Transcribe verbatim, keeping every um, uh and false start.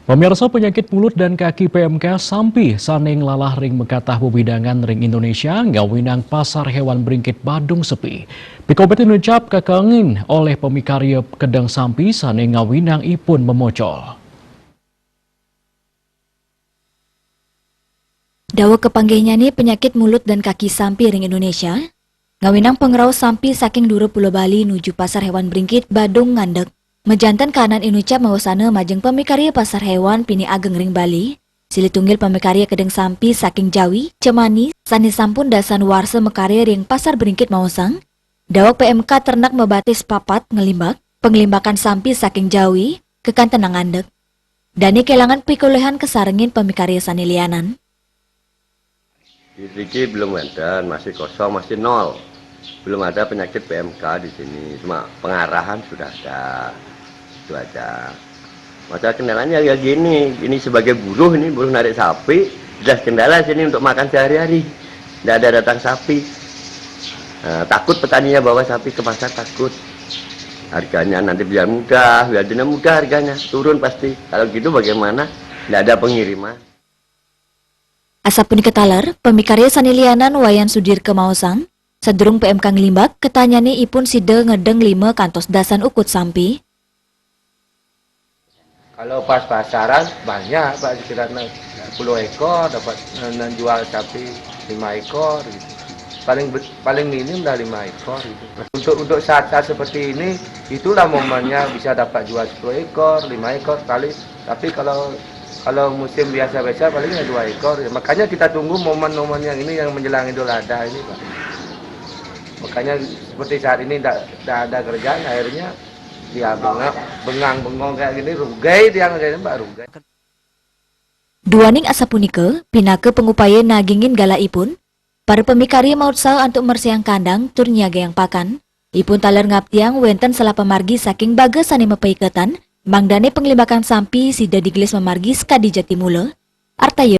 Pamirsa, penyakit mulut dan kaki P M K sampi sane nglalah ring makatah wewidangan ring Indonesia ngawinang pasar hewan Bringkit Badung sepi. Pikobet inucap kakengin olih pamikarya kedeng sampi sane ngawinang ipun mamocol. Daweg kapanggihnyane penyakit mulut dan kaki sampi ring Indonesia, ngawinang pangrauh sampi saking dura Pulo Bali nuju Pasar Hewan Bringkit Badung ngandeg. Majanten kaanan inucap mawasana majeng pamikarya pasar hewan pinih ageng ring Bali, silih tunggil pamikarya kedeng sampi saking Jawi, Cemani, sane sampun dasan warsa makarya ring Pasar Bringkit maosang, daweg P M K ternak mabatis papat nglimbak, panglimbakan sampi saking Jawi, kakantenang ngandeg. Dane kelangan pikolihan kasarengin pamikarya sane lianan. Di sini belum ada, masih kosong, masih nol. Belum ada penyakit P M K di sini, cuma pengarahan sudah ada. Itu aja. Masalah kendalanya ya gini, ini sebagai buruh, ini buruh narik sapi, jelas kendala sini untuk makan sehari-hari. Tidak ada datang sapi. Nah, takut petaninya bawa sapi ke pasar, takut. Harganya nanti biar mudah, biar tidak mudah harganya, turun pasti. Kalau gitu bagaimana? Tidak ada pengiriman. Asapunika taler, pamikarya sane lianan Wayan Sudirka maosang, sadurung P M K nglimbak, katanyane ipun sida ngedeng lima kantos dasan ukut sampi. Kalau pas pasaran banyak, Pak, sekitar enam puluh ekor dapat, eh, jual sapi lima ekor gitu. Paling be- paling minim dah lima ekor gitu. Untuk untuk saat-saat seperti ini, itulah momennya bisa dapat jual sepuluh ekor, lima ekor kali. Tapi kalau kalau musim biasa-biasa palingnya dua ekor. Makanya kita tunggu momen-momen yang ini yang menjelang Idul Adha ini, Pak. Makanya seperti saat ini tidak ada kerjaan, akhirnya dia bengak, bengang bengong kayak gini, rugi dia kayak ini, Pak, rugi. Duaning asapunika, pinaka pangupaya nagingin galahipun, para pamikarya mautsaha antuk mersihang kandang tur nyiagayang pakan. Ipun taler ngaptiang wenten salah pamargi saking baga sane mapaiketan, mangdane panglimbakan sampi sida digelis mamargi sakadi jati mula. Artaya